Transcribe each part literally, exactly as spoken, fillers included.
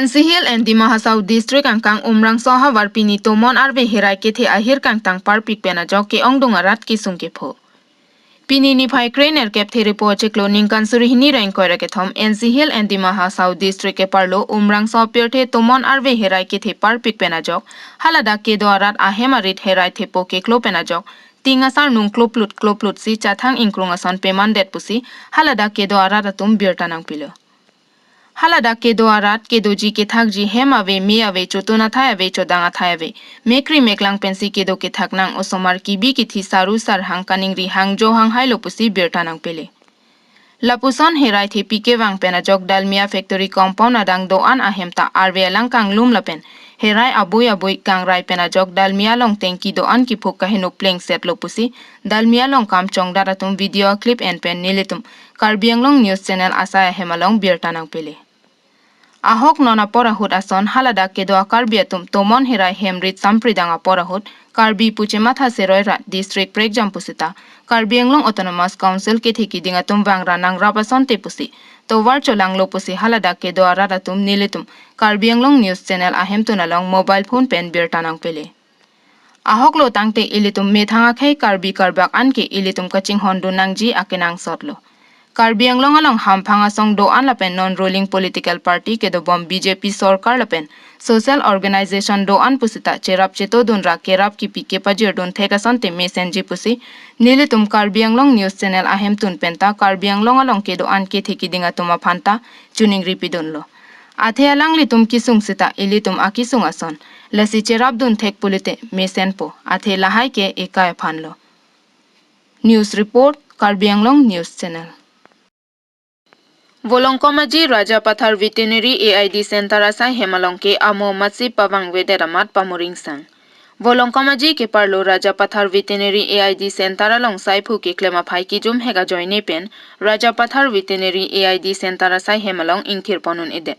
N C Hills and Dima Hasao District angkang Umrangso ahavar pini tomon arve herai kethe ahir kangtang parpik pen ajok ke-ongdung arat kesung kepho. Pini niphai krenerkep Therepo chiklo ningkan suri hini ra ingkoi ra kethom N C Hills and Dima Hasao District keparlo Umrangso apirthe tomon arve herai kethe parpik pen ajok haladak kedo arat ahem arit herai thepo keklo pen ajok ting asar nung kloplut kloplut si chathang ingkrung ason pemandet pusi haladak kedo arat atum birta nangpilo. Haladak kedo arat kedoji kethakji hem ave, me ave, chotun athai ave, chodang athai ave. Mekri meklang pensi kedo kethak nang, osomar kibi kithi saru sarhang kaningri hang jo hang hailo pusi birta nangpele. Lapuson herai thepi kevang pen ajok Dalmia Factory Compound adang do-an ahem ta arve alang kanglum lapen herai abui abui kangrai pen ajok Dalmia along tengki do-an kiphuk kaheno plengsetlo pusi Dalmia along kam chongdat atum video clip en pen nelitum Karbi Anglong News Channel asai ahem along birta nangpele. Ahok non apor ahut ason haladak kedo a-Karbi atum tomon herai hem rit sampridang apor ahut Karbi pu chematha seroi ra district prekjam pusita Karbi Anglong Autonomous Council kethe kiding atum vangra nangrap asonte pusi tovar cholanglo pusi haladak kedo arat atum nelitum Karbi Anglong News Channel ahemtun along mobile phone pen birta nangpele. Ahoklo tangte ilitum methang akhei Karbi Karbak anke ilitum kachinghon dun nangji akenangsotlo. Karbi Anglong along hamphang asong do-an lapen non ruling political party kedobom B J P sorkar lapen social organization do-an pusita cherap cheto dun ra kerap kipi kepajir dun thek asonte mesenji pusi nelitum Karbi Anglong News Channel ahemtun penta Karbi Anglong along kedo-an kethe kiding atum aphanta choningri pidunlo. Athe alanglitum kesung sita ilitum akesung ason. Lasi cherap dun thek pulite mesenpo. Athe lahai ke ekai aphanlo. News report, Karbi Anglong News Channel. Volongkom Aji Rajapathar Veterinary A I D Center asai hem along ke amo matsi pavangvedet amat pamuringsang. Volongkom Aji keparlo Rajapathar Veterinary A I D Center along saiphu keklem aphai kijum hek ajoine pen Rajapathar Veterinary A I D Center asai hem along ingthir pon un-edet.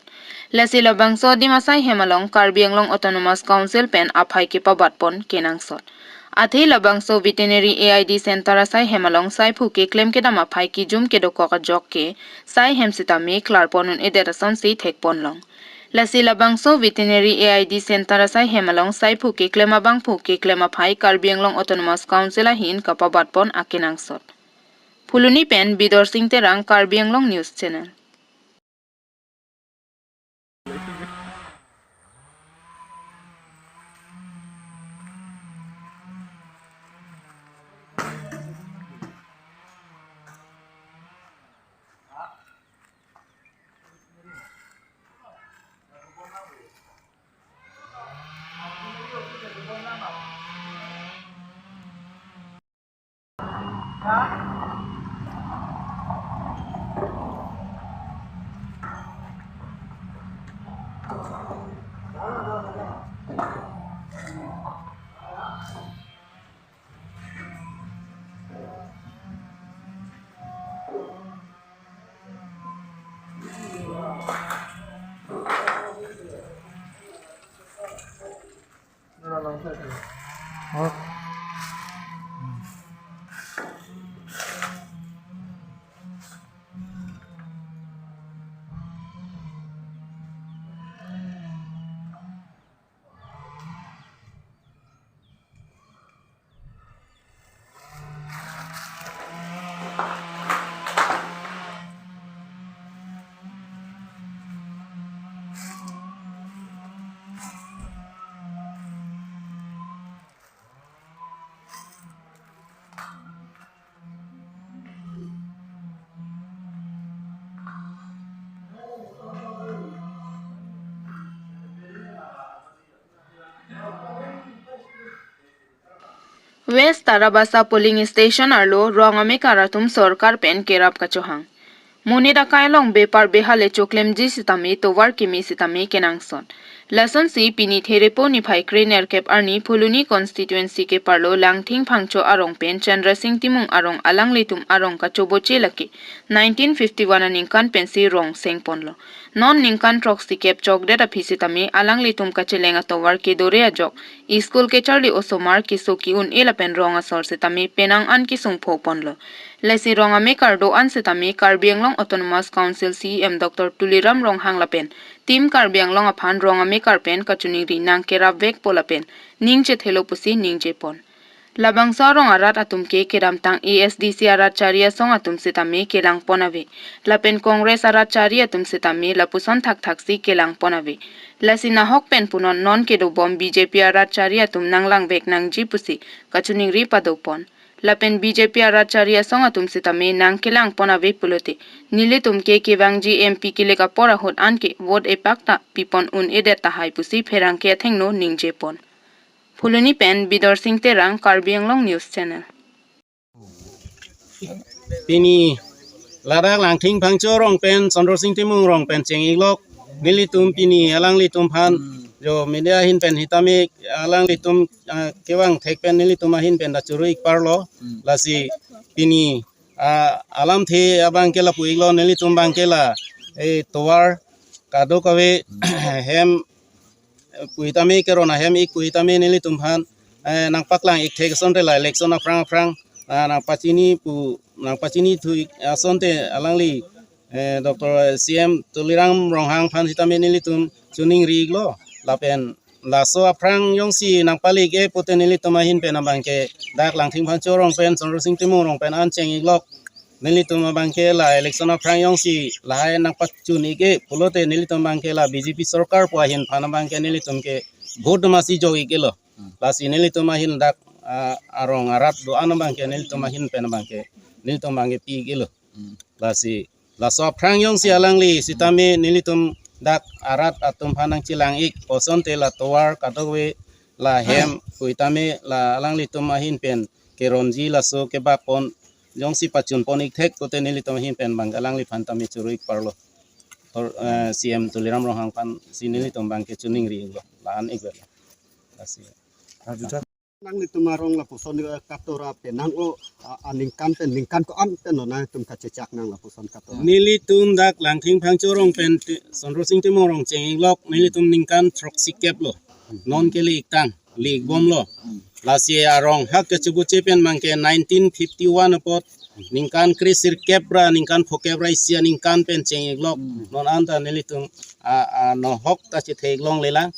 Lasi labangso adim asai hem along Karbi Anglong Autonomous Council pen aphai kepabat pon kenangsot. Athe labangso Veterinary A I D Center asai hem along saiphu keklem kedam aphai kijum kedokok ajok ke sai hem sitame klar pon un-edet asonsi thek ponlong. Lasi labangso Veterinary A I D Center asai hem along saiphu keklem abangphu keklem aphai Karbi Anglong Autonomous Council ahin kapabat pon akenangsot. Phuloni pen Bidor Sing Terang, Karbi Anglong News Channel. West Tarabasa polling station arlo rong amekar atum sorkar pen kerap kachohang. Monit akai along bepar behale choklemji sitame tovar keme sitame kenangsot. Lasonsi pini Therepo niphai krenerkep arni Phuloni constituency keparlo Langthing Phangcho arong pen Chandra Sing Timung arong alanglitum arong kachoboche lake nineteen fifty-one aningkan pensi rong sengponlo. Non ningkan throksikep chokdet aphi sitame alanglitum kacheleng atovar kedore ajok, school kecharli osomar keso ke-un-e lapen rong asor sitame penang an kesung phoponlo. Lasi rong amekar do-an sitame Karbi Anglong Autonomous Council C E M Doctor Tuliram Ronghang lapen Team Karbi Anglong aphan rong amekar pen kachiningri nangkerap vekpo lapen ning chethelo pusi ningje pon. Labangso arong arat atum ke kedamtang A S D C arat chari asong atum sitame kelang pon ave. Lapen Congress arat chari atum sitame lapuson thakthak si kelang pon ave. Lasi nahok pen punon non kedobom B J P arat chari atum nanglang vek nangji pusi kachiningri pado pon. Lapen B J P arat chari asong atum sitame nangkelang pon ave pulote nelitum ke kevangji M P kelek apor ahut anke vote epak ta pipon un-edet tahai pusi pherangke athengno ningje pon. Phuloni pen Bidor Sing Terang, Karbi Anglong News Channel. Pini ladak Langthing Phangcho rong pen Chandra Sing Timung rong pen cheng-iklok nelitum pini alanglitum aphan jo media ahin pen sitame alanglitum, ah, kevang thek pen nelitum ahin pen ta churu-ik parlo. Hmm. Lasi pini, ah, alamthe abang ke lapu-iklo, nelitum abang ke la, eh, tovar kadokave hem pu sitame, keron ahem ik pu sitame nelitum aphan, eh, nangpaklang-ik thek asonte la election aphrang aphrang, ah, nangpachini pu, nangpachini thu-ik asonte alangli, eh, Doctor C M Tuliram Ronghang aphan sitame nelitum chiningri-iklo. Lapen laso aphrang jongsi nangpalik-e pute nelitum ahin pen abang ke dak Langthing Phangcho rong pen Chandra Sing Timung rong pen an cheng-iklok. Nelitum abang ke la election aphrang jongsi lahai nangpachun-ik-e pulote nelitum abang ke la B J P sorkar pu ahin aphan abang ke nelitum ke vote masi jok-ik-elo. Hmm. Lasi nelitum ahin dak, ah, arong arat do-an abang ke nelitum ahin pen abang ke nelitum abang ke pi-ik-elo. Hmm. Lasi laso aphrang jongsi alangli sitame nelitum dak arat atum aphan nangchelang-ik pu asonte la tovar kadokave la hem pu sitame la alanglitum ahin pen keronji laso kebak pon jongsi pachun pon-ik thek pute nelitum ahin pen abang alangliphan tame churu-ik parlo. Tor, eh, C M Tuliram Ronghang aphan si nelitum abang ke chiningri-iklo, la-an-ik vet. Lasi. Nanglitum arong lapuson, eh, katora penang o, a, aningkan pen, ningkan ko-an pen lo nangtum kachechak nang lapuson katora? Nelitum dak Langthing Phangcho rong pen te, Chandra Sing Timung rong cheng-iklok, nelitum ningkan throksi kep lo. Non ke le-iktang, le-ikbomlo. Lasi arong hak kechibuche pen abang ke nineteen fifty-one apot ningkan kre sirkep ra ningkan phokep ra isi aningkan pen cheng-iklok. Non anta nelitum a, a, nahok ta chethek longle lang.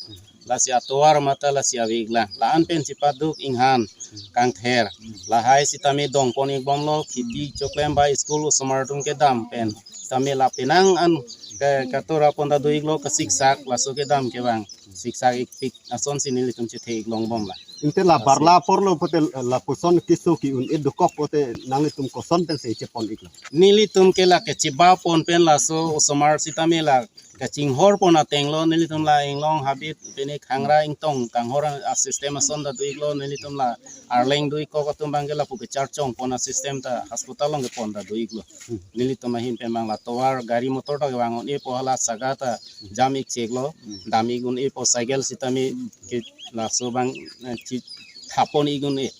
Lasi atovar mata lasi ave-iklang. La-an pen chipaduk inghan kangther. Lahai sitame dong pon-ikbomlo, kheti choklem ba school osomar atum kedam pen sitame la penang an ke, katora pon ta do-iklo, kasiksak laso kedam kevang. Siksak-ikpik asonsi nelitum chethek-ik longbom la. Ante la barla apor lo pute lapuson keso ke-un-e dokok pute nanglitum koson pensi chepon-iklo? Nelitum ke la kecheba pon pen laso osomar sitame la kachinghor pon ateng lo, nelitum la inglong habit pine khangra ingtong kanghor a-system ason ta do-iklo, nelitum la arleng do-ikkok atum abang ke lapu kecharchong pon a-system ta hospital along kepon ta do-iklo. Nelitum ahin pen abang la tovar gari motor ta kevang un-epo, hala saga ta jam-ik cheklo, dam-ik un-epo, cycle sitame ke laso abang, eh, chi thapon-ik un-e.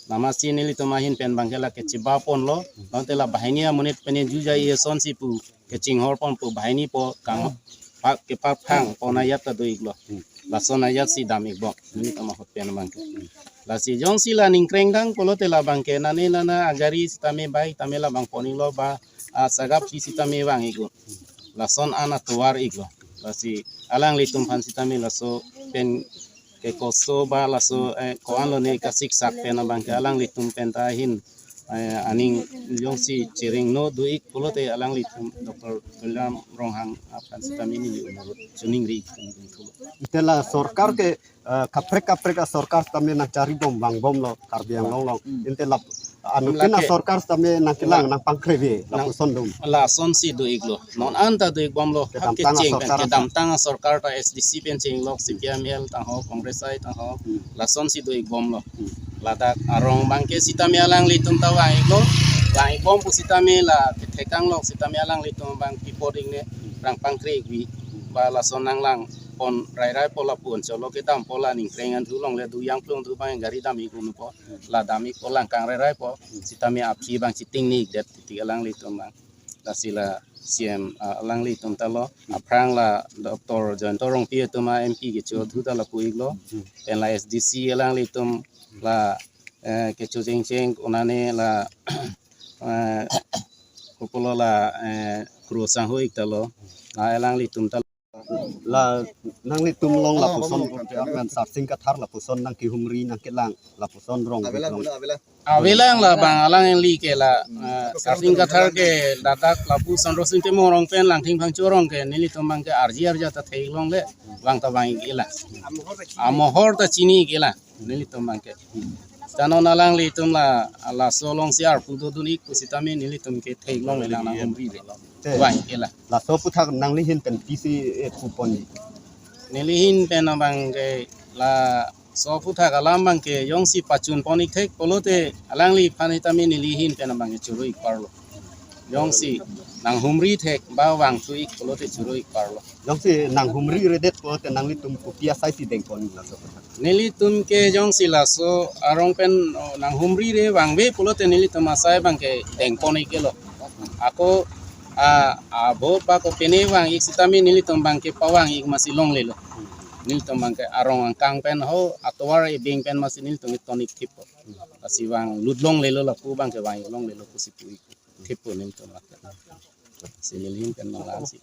Namasi nelitum ahin pen abang ke la kecheba ponlo, longte la banghini amonit pine juja-i asonsi pu kechinghor pon pu banghini po kang pa, kepaphang pon ajat ta do-iklo. Lason ajat si dam-ikbom nelitum ahut pen abang ke. Lasi jongsi la ningkreng dang pulote la abang ke nane nana agari sitame bike tame la abang pon-iklo ba, ah, sagap si sitame vang-ik un. Lason an atovar-iklo. Lasi alanglitum aphan sitame laso pen kekoso ba laso, eh, ko-an lone kasiksak pen abang ke alanglitum pen ta ahin, eh, aning jongsi chirengno do-ik pulote alanglitum Doctor Tuliram Ronghang aphan sitame neli onurot chiningri-ik pen thulo. Ante la sorkar ke, eh, kaprek kaprek asorkar tame nangcharibom vangbomlo Karbi Anglong along. Ante la anuttin asorkar tame nangkelang nangpangkre-ve lapuson dum. Lasonsi do-iklo. Non anta do-ikbomlo. Kedamtang asorkar kedamtang asorkar ta S D C pen cheng-iklok, C P I M L tangho, Congress ai tangho. Lasonsi do-ikbomlo. Ladak arong abang ke sitame alanglitum ta vang-iklo. Vang-ikbom pu sitame la kethekanglok sitame alanglitum abang pi apot ingne rang pangkre-ikvi. Ba lason nanglang pon rairai po lapu ancholo kedam po la ningkreng an thu longle do yang plung thu abang gari dam-ik un-epo. La dam-ikpo lang kang rairai po. Sitame aphi abang chiting-ik det titik alanglitum abang. Lasi la C M, ah, alanglitum ta lo. Aphrang la Doctor Jayanta Rongpi atum a M P kecho thu ta lapu-iklo. Pen la S D C alanglitum la, eh, kecho chengcheng konane la, eh, kopilo la, eh, Kro Sangho-ik ta lo. La alanglitum ta lo. La nanglitum along lapuson, Sarsing Kathar lapuson nangkehumri nangkelang lapuson rong. Avelang, avelang. Avelang labang alangli ke la, eh, Sarsing Kathar ke ladak lapu Chandra Sing Timung arong pen Langthing Phangcho arong ke nelitum abang ke arji arja ta theklongle, vang ta vang-ik-elang. Amohor ta chini-ik-elang nelitum abang ke. Seta non alanglitum la laso alongsi arpu dodun-ik pusitame nelitum ke theklonglelang nanghumri re. Te. Vang-ik-elang. Laso aphuthak nangli ahin pen pisi, eh, pupon-ik? Neli ahin pen abang ke laso aphuthak alam abang ke jongsi pachunpon-ik thek pulote alangliphan sitame neli ahin pen abang ke choro-ikparlo. Jongsi nanghumri thek ba vangthu-ik pulote choro-ikparlo. Jongsi nanghumri redet pulote nanglitum kopi asaisi dengpon-ik laso aphuthak? Nelitum ke jongsi laso arong pen, oh, nanghumri re vangve pulote nelitum asai abang ke dengpon-ik-elo. Ako, a, a vote ba kopine vang-ik sitame nelitum abang ke pavang-ik masi longlelo. Nelitum abang ke arong angkang pen ho, atovar ebeng pen masi nelitum ton-ik thippo. Lasi vanglut longlelo lapu abang ke vang-ik longlelo pusi pu-ik thippo nelitum abang ke. Si neli ahin pen nanglang si.